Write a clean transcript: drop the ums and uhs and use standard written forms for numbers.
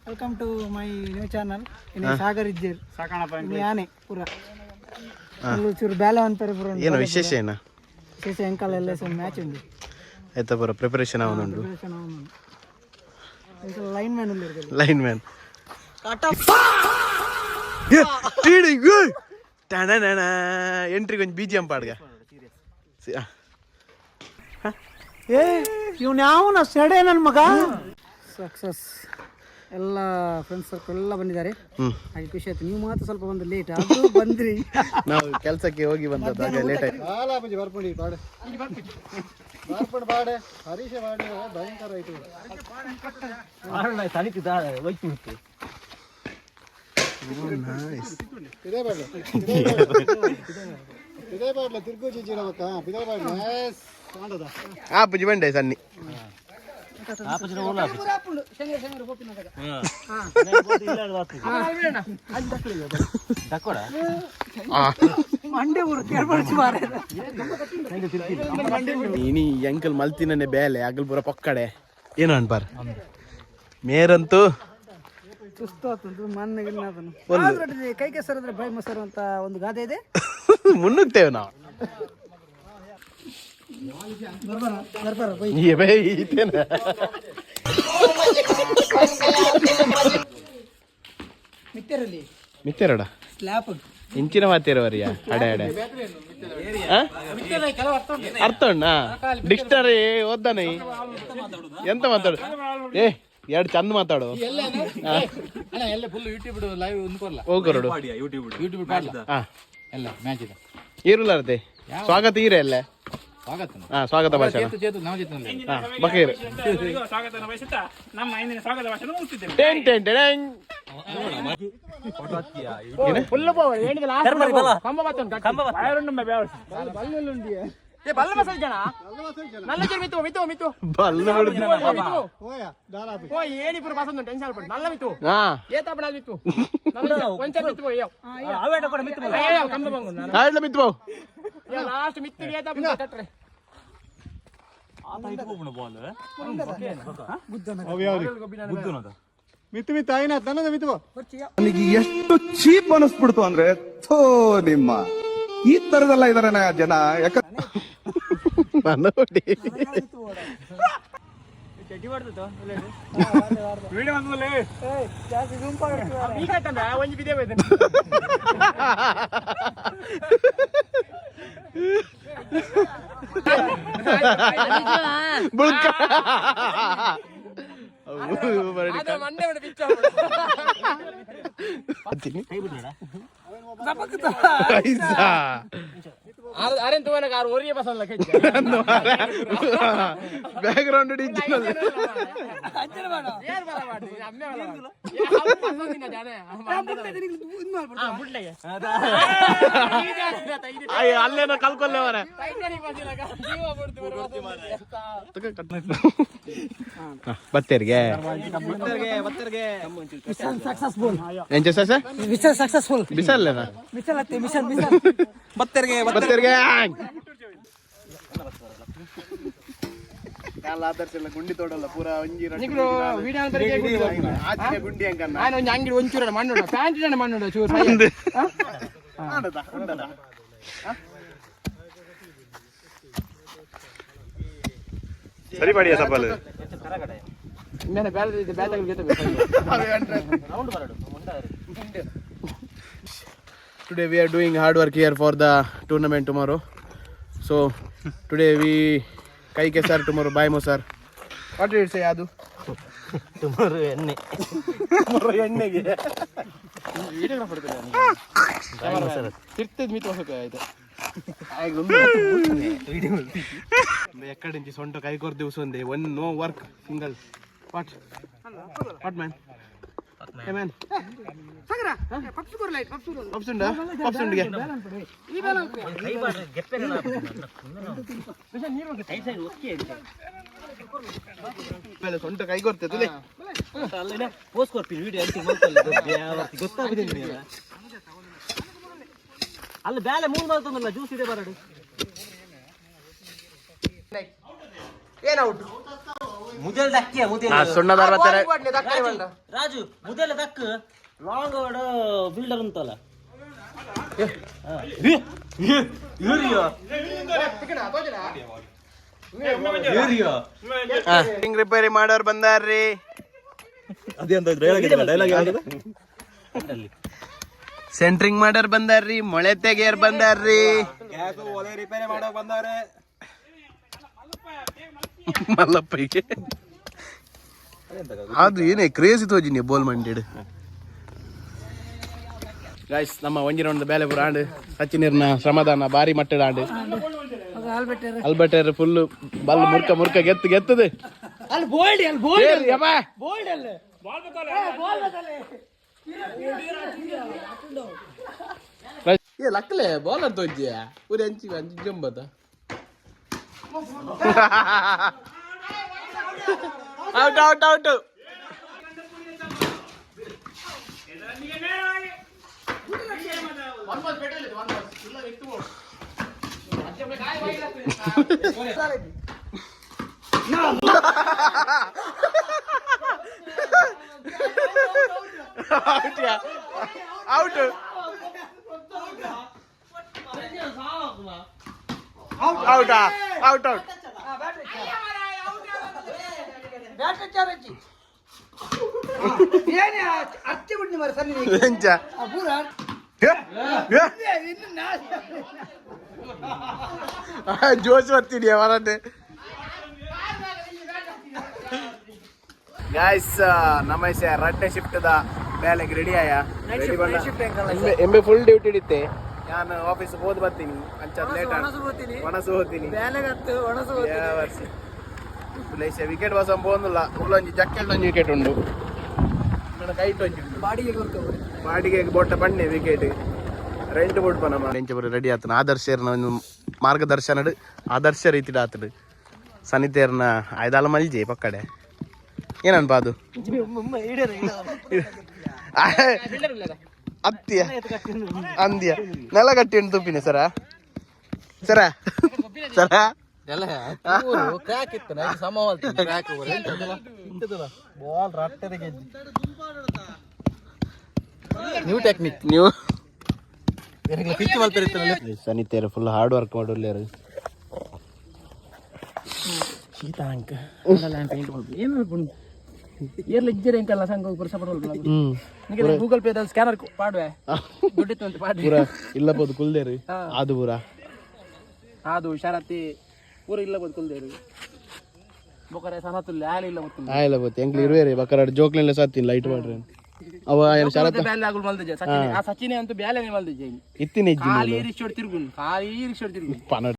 Welcome to my new channel. ಇನ್ನು ಸಾಗರ್ ಇಜ್ಜೇರ್ ಇನ್ನು ಯಾನೆ ಪೂರ ಅಲ್ಲೂ ಚೂರು ಬ್ಯಾಲೆ ಅಂತಾರೆ ಪೂರ ಉಂಡು. ಏನು ವಿಶೇಷ ಏನ? ವಿಶೇಷ ಎಂಕಲ್ ಎಲ್ಲ ಮ್ಯಾಚ್ ಉಂಡು. ಆಯ್ತಾ, ಪೂರ ಪ್ರಿಪರೇಷನ್ ಆವೊಂದುಂಡು. ಪ್ರಿಪರೇಷನ್ ಆವೊಂದುಂಡು. ಲೈನ್ ಮ್ಯಾನ್ ಉಲ್ಲೆರ್. Line man. Entry ಕೊಂಚ ಬಿಜಿಎಂ ಪಾಡ್ಗ. ಏ, ಇವ್ನು ಯಾವನ ಸೆಡೆ ನನ್ನ ಮಗ. ಸಕ್ಸಸ್. ಎಲ್ಲ ಫ್ರೆಂಡ್ಸ್ ಸರ್ಕಲ್ ಎಲ್ಲ ಬಂದಿದ್ದಾರೆ. ಹಾಗೆ ಖುಷಿ ಆಯ್ತು. ನೀವು ಮಾತ್ರ ಸ್ವಲ್ಪ ಒಂದು ಲೇಟ್ ಆದ್ರೂ ಬಂದ್ರಿ. ನಾವು ಕೆಲಸಕ್ಕೆ ಹೋಗಿ ಬಂದದ್ದು, ಹಾಗೆ ಲೇಟ್ ಆಯ್ತು. ಆ ಪುಜಿ ಬಂಡೆ ಸನ್ನಿ. ಮಂಡೆ ಊರು ಕೇಳ್ಬಾರ್ದು ಮಾರ್ರೆ. ಇನಿ ಅಂಕಲ್ ಮಲ್ತಿನನೆ ಬೇಲೆ ಅಗಲ್ ಪೂರ ಪೊಕ್ಕಡೆ ಏನು ಅನ್ಪಾರ್ ಮೇರಂತೂ. ಸುಸ್ತು ಆತಂತು ಮಣ್ಣು ಗಿಣ್ಣು ಅದನ್ನು. ಆದ್ರೂ ಕೈ ಕೆಸರಾದ್ರೆ ಬಾಯಿ ಮೊಸರು ಅಂತ ಒಂದು ಗಾದೆ ಇದೆ. ಮುನ್ನುಗ್ತೇವೆ ನಾವು. ಬರ್ಬಾರ ಬರ್ಬಾರ ಬೈ. ಏ ಬೈ, ಈತೇನ? ಮಿತ್ತರಲ್ಲಿ. ಮಿತ್ತೆರಡ. ಸ್ಲ್ಯಾಪ್. ಇಂಚಿನ ಮಾತಿರವರಿಯ ಅಡೆ ಅಡೆ ಆ? ಅರ್ಥ ಉಂಟಾ? ಡಿಕ್ಷನರಿ ಓದ್ದಾನೆ. ಎಂತ ಮಾತಾಡು? ಏ, ಎರಡು ಚಂದ ಮಾತಾಡು. ಹೋಗರೋಡು. ಹಾ, ಈರುಲಾರ್ದೆ ಸ್ವಾಗತ ಈರೆ ಅಲ್ಲೇ. ಹಾ, ಸ್ವಾಗತ ಭಾಷಣ. ಹಾ, ಬಕೀರ್. ಸ್ವಾಗತ ಬಯಸುತ್ತಾ ನಮ್ಮ ಇಂದಿನ ಸ್ವಾಗತ ಭಾಷಣ ಮುಗಿಸುತ್ತೇನೆ. Ten ten ten. ಬಲ್ಲ ಬಿಡುದು. ಹಾ, ಆಯ್ತು, ಮಿತ್ತು ಬಾವು. ನನಗೆ ಎಷ್ಟು ಚೀಪ್ ಅನಿಸ್ಬಿಡ್ತು ಅಂದ್ರೆ, ಥೋ ನಿಮ್ಮ ಈ ತರದೆಲ್ಲ ಇದಾರೆ ಜನ ಯಾಕ ನಾನು ನೋಡಿ. ಜಾಸ್ತಿ ಗುಂಪಾಗಿ. ಬುಳ್ಕ. ಐಸಾ. Background digital. ಅಲ್ಲೇನೋ ಕಲ್ಕೊಲ್ಲೆ ಮರ. ಬತ್ತೇರಿಗೆ. Mission successful. ಎಂಚ ಸರ್? Mission successful. ಬಿಸಲ್ಲೇನಾ? ಮಿಷನ್ ಅತ್ತೆ, ಮಿಷನ್ ಮಿಷನ್. ಬತ್ತೇರಿಗೆ. ಗುಂಡಿ ತೋಡಲ್ಲ ಪೂರ ಒಂಜಿ ಆಚೆ ಗುಂಡಿ ಅಂಕನ್ನ. ಅಂಗಡಿ ಒಂಚೂರ ಮಣ್ಣು ಪ್ಯಾಂಟ್ ಮಣ್ಣು ಚೂರು. ಉಂಡದ. ಸರಿ ಪಡಿಯ ಸವಾಲು. ಮೇಲೆ ಬೇರೆ ಬ್ಯಾಟ್ ಜೊತೆ. Today we are doing hard work here for the tournament tomorrow. So today we ಕೈ ಕೆಸರ್, tomorrow ಬಾಯ್ ಮೊಸರ್. What did you say, ಅದು? ತುಮಾರು ಎಣ್ಣೆ. Tomorrow ಎಣ್ಣೆಗೆ. ತಿರ್ತದ ಮಿತ್ ಹೊಸಕ್ಕೆ ಆಯ್ತು. ಎಕ್ಕడించి ಸೊಂಟ ಕೈ ಕೊರ್ ದಿವಸ ಒಂದೇ one no work single. What what man, hey man. Puffs ಉಂಡಾ? ಪಪ್ಸ್ ಉಂಡಿಗೆ. ಕೈ ಬಾಡ್ರೆ ಗೆಪ್ಪೆ ಸೈಡ್ ಒಕ್ಕಿ. ಮೇಲೆ ಸೊಂಟ ಕೈ ಕೊರ್ತದೆ. ಅಲ್ಲ, ಪೋಸ್ಟ್ ಕೊಡ್ತೀನಿ ವಿಡಿಯೋ ಅಂತ ಗೊತ್ತಾಗುದಿಲ್ಲ ನಿಮಗೆ. ಅಲ್ಲ, ಬ್ಯಾಲೆ ಮೂರು ಮಾಡ್ತಂದಲ್ಲ ಜ್ಯೂಸ್ ಇದೆ ಬರಡು. ಏನ್ ಔಟ್? ಮುದೆಲ್ ದಕ್ಕಿಯ ಮುದೆಲ್. ಸುಣ್ಣದ ಅರವತ್ತರ. ರಾಜು, ಮುದೆಲ್ ದಕ್ ಲಾಂಗ್ ಬಿಲ್ಡರ್ ಉಂಟಲ್ಲ. ರಿಪೇರಿ ಮಾಡೋರ್ ಬಂದಾರ್ರಿ. ಸೆಂಟ್ರಿಂಗ್ ಮಾಡೋರ್ ಬಂದಾರ್ರಿ, ಮೊಳೆ ತೆಗಿಯರ್ ಬಂದಾರ್ರಿ. ಮಲ್ಲಪ್ಪಗೆ ಅದು ಏನೇ ಕ್ರೇಜ್ ತೋಜಿನಿ ಬೋಲ್ ಮಂಡಿಡ್. ಗಾಯ್ಸ್, ನಮ್ಮ ಒಂಜಿ ರೌಂಡ್ ಬೇಲೆ ಪೂರ ಆಂಡ್. ಸಚಿನ್ ಶ್ರಮದಾನ ಬಾರಿ ಮಟ್ಟದ ಆಂಡ್. ಅಲ್ಬರ್ಟರ್ ಫುಲ್ ಬಲ್ ಮುರ್ಕ ಮುರ್ಕ ಗೆತ್ತು ಗೆತ್ತದೆ. ಅಲ್ಲಿ ಬೋಲ್ಡ್, ಅಲ್ಲಿ ಬೋಲ್ಡ್. ಏ, ಯಬ್ಬಾ. ಬೋಲ್ಡ್ ಅಲ್ಲಿ. ಏ ಲಕ್ಕಲೆ ಬಾಲ್ ಅಂತ ಹೋಜ್ಜಿಯ ಊರಿ ಅಂಚಿ ಅಂಚಿ ಜಂಬದ. Out out out. Out out out out. ಏನೇ ಅರ್ಚೆ ಬಿಡ್ನಿ ಮರ ಸನ್ನಿ. ಎಂಚ? ಪೂರ. ಜೋಶ್ ಬರ್ತೀನಿ ಅವರನ್ನೇ. ಗಾಯ್ಸ್, ನಮ್ಮ ರಡ್ಡೆ ಶಿಫ್ಟ್ the ಬೇಲೆಗೆ ರೆಡಿ ಆಯ. ಎಂಬೆ ಫುಲ್ ಡ್ಯೂಟಿ ಇಡಿತ್ತೆ. ನಾನು ಆಫೀಸ್ ಹೋದ್ ಬರ್ತೀನಿ ಅಂಚ ಲೇಟ್. ಒಣಸು ಹೋಗ್ತೀನಿ. ವಿಕೆಟ್ ವಾಸ ಪೋಂದಿಲ್ಲ. ಉಲ್ಲೊಂಜಿ ಜಕ್ಕೆಟ್ ಒಂಜಿ ವಿಕೆಟ್ ಉಂಡು, ನನ್ನ ಕೈಟ್ ಒಂಜಿ ಉಂಡು. ಬಾಡಿಗೆ ಬೋಟ ಬಣ್ಣೆ ವಿಕೆಟ್ ರೆಂಟ್ ಬೋಟ್ ನಮ್ಮ ಎಂಚ ರೆಡಿ ಆತನ. ಆದರ್ಶೇರ್ನ ಒಂದು ಮಾರ್ಗದರ್ಶನಡ್ ಆದರ್ಶ ರೀತಿಡ್ ಆತಡು. ಸನಿತೇರ್ನ ಆಯ್ದಾಲ ಮಲ್ಜಿ ಪಕ್ಕಡೆ. ಏನನ್ಪ ಅದು ಅತ್ತಿಯ ಅಂದಿಯ ನೆಲ ಕಟ್ಟಿ ಉಂಟು ತುಪ್ಪಿನ ಸರ ಸರ ಸರ. ಕ್ರ್ಯಾಕ್ ಇತ್ತು ಸಮ ಕ್ರ್ಯಾಕ್. ಬಾಲ್ ರಟ್ಟೆದ ಗೆಜ್ಜಿ. New technique. ನೀವು ಪಿಚ್ ಮಲ್ಪೆರಿತ್ತಲ್ಲ. ಸನಿತೇರು ಫುಲ್ ಹಾರ್ಡ್ ವರ್ಕ್ ಮಾಡೋಲ್ಲೇರು. ಶೀತ ಅಂಕ ಏನು ಏರ್ಲ ಇಜ್ಜರೆ ಎಂಕಲ್ಲ ಸಂಘ ಪುರ support. Hmm Google Pay scanner ಪಾಡುವೆ, ದುಡ್ಡಿತ್ತು ಅಂತ ಪಾಡುವೆ. ಪೂರ ಇಲ್ಲ ಬೋದು ಕುಲ್ದೇರು ಅದು ಪೂರ. ಅದು ಹುಷಾರತ್ತಿ ಪೂರ ಇಲ್ಲ ಬೋದು ಕುಲ್ದೇರು ಬೊಕರೆ ಸನತುಲ್ಲ ಆಲ ಇಲ್ಲ ಗೊತ್ತಿಲ್ಲ. ಆಯ್ಲ ಬೋತಿ ಎಂಕ್ಲು ಇರುವೇರಿ ಬಕರಾಡ್ ಜೋಕ್ಲೆಲ್ಲ ಸಾತ್ತೀನಿ ಲೈಟ್ ಮಾಡ್ರಿ ಅವ ಏನು ಶರತ್. ಬ್ಯಾಲೆ ಆಗುಲ್ ಮಲ್ದಿಜೆ ಸಚಿನ್, ಆ ಸಚಿನ್ ಅಂತೂ ಬ್ಯಾಲೆನೆ ಮಲ್ದಿಜೆ. ಇತ್ತಿನ ಖಾಲಿ ರಿಕ್ಷೋಡ್ ತಿರುಗುನ್, ಖಾಲಿ ರಿಕ್ಷೋಡ್ ತಿರುಗುನ್. ಪನ.